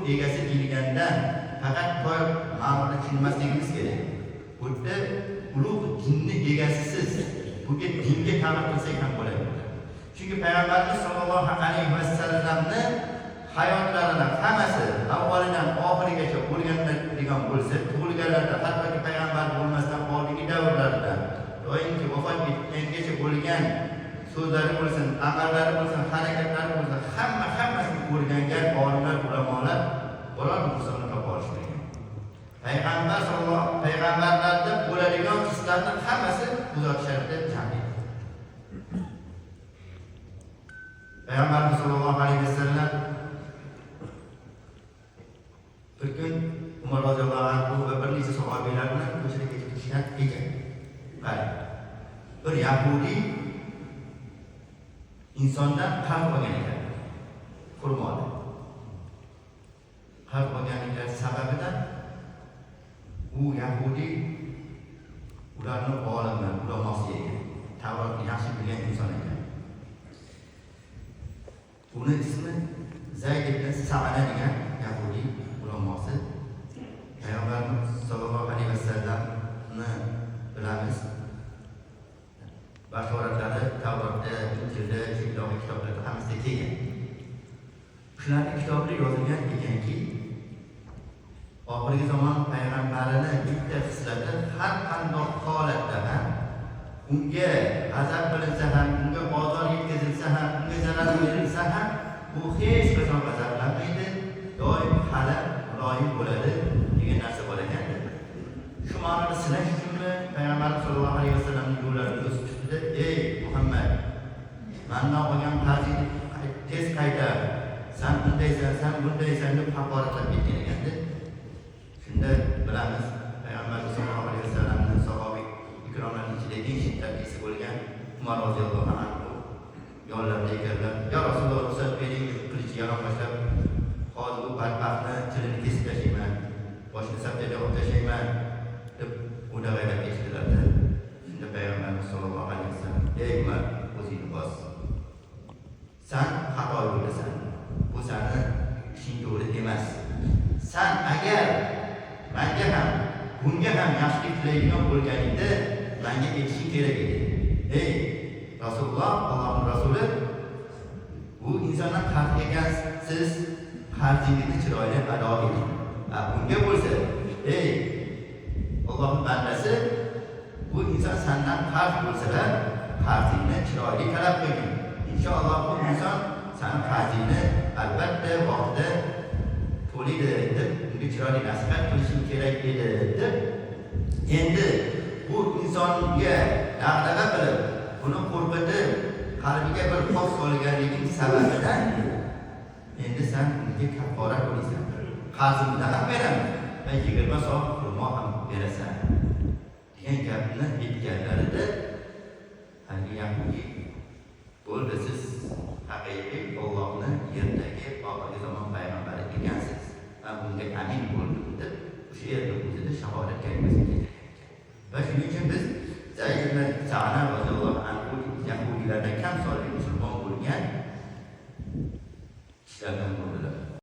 Ulug' egasi deyilgandan faqat toy ma'noni tushunmasligimiz kerak. Bu yerda ulug' dinni egasisiz. Bunga dinga ta'bir qilsak ham bo'ladi. Chunki Payg'ambarimiz sollallohu alayhi vasallamni hayotlarini hammasi avvalidan oxirigacha o'rganiladigan bo'lsa, tug'ilganlarida, hattoki payg'ambar bo'lmasdan oldingi davrlarida, doimki vafot etgangacha bo'lgan so'zlari bo'lsin, amallari bo'lsin, harakatlari bo'lsin, hammasini o'rgangan olimlar, ulamolar biror nuqsonni topa olishmagan. Payg'ambar sollallohu payg'ambarlarda bo'ladigan hislarni hammasi bu zot sharifda jam edi. Payg'ambarimiz sollallohu alayhi vasallam bir kun Umar roziyallohu anhu va bir necha sahobiylar bilan ko'chada ketib ketishgan ekan. Qarang. Bir yahudiy insondan qarz olgan ekan. Xurmoni. Qarz olganliklari sababidan u yahudiy ularni olimi, ulamosi ekan. Tavrotni yaxshi bilgan inson ekan. Uni ismi Zayd ibn Sa'na degan yahudiy ulamosi. Payg'ambarimiz sollallohu alayhi vasallamni bilamiz. Bashoratlari Tavrotda, Injilda, shu ilohiy kitoblarda hammasida kelgan. Shularning kitobida yozilgan ekanki, oxirgi zamon payg'ambarini bitta xislati har qanday holatda ham unga g'azab qilinsa ham, unga ozor yetkazilsa ham, unga zarar berilsa ham, u hech qachon g'azablanmaydi, doim hali muloyim bo'ladi degan narsa bor ekanda. Shu ma'noda sinash uchunmi Payg'ambarimiz sollallohu alayhi vasallamning yo'llarini to'sib chiqdida, "Ey Muhammad, mandan olgan qarzingni tez qaytar, san bundaysan, san bundaysan" deb haqoratlab ketgan ekanda. Shunda bilamiz, Payg'ambarimiz sollallohu alayhi vasallamning sahobiy ikromlarning ichida eng shiddatlisi bo'lgan Umar roziyallohu anhu yonlarida ekanlar. "Ya Rasululloh, ruxsat bering," deb qilichi yalang'ochlab, "hozir bu badbaxtni tilini kesib tashlayman, boshini sapchada olib tashlayman" deb o'dag'aylab ketdilarda. Shunda Payg'ambarimiz sollallohu alayhi vasallam: "Ey Umar, o'zingni bos. San xato yo'ldasan. Bu sani ishing to'g'ri emas. San agar menga ham, bunga ham yaxshilik tilaydigan bo'lganingda menga aytishing kerak edi. Ey Rasululloh, Allohning rasuli, bu insondan qarz ekansiz, qarzingizni chiroyli ado eting. Bunga bo'lsa, ey Allohning bandasi, bu inson sandan qarz bo'lsalar, qarzingni chiroyli talab qilgin. Inshaalloh bu inson sani qarzingni albatta vaqtida to'laydi deb unga chiroyli nasihat qilishing kerak edi" deb, endi bu insonga dag'dag'a qilib, uni qo'rqitib, qalbiga bir xavf solganliging sababidan endi sen unga kaffora to'laysan. Qarzingni ham beraman va 20 so'm xurmo ham berasan degan gapni aytganlarida haligi yahudiy: "Bo'ldi, siz haqiqiy Ollohni yerdagi oxirgi zamon payg'ambari ekansiz, man bunga amin bo'ldim" deb o'sha yerni o'zida shahodat kalimasini keltirgan ekan. Va shuning uchun biz Zayd ibn Sa'na roziyallohu anhu yahudiylardan kam sonli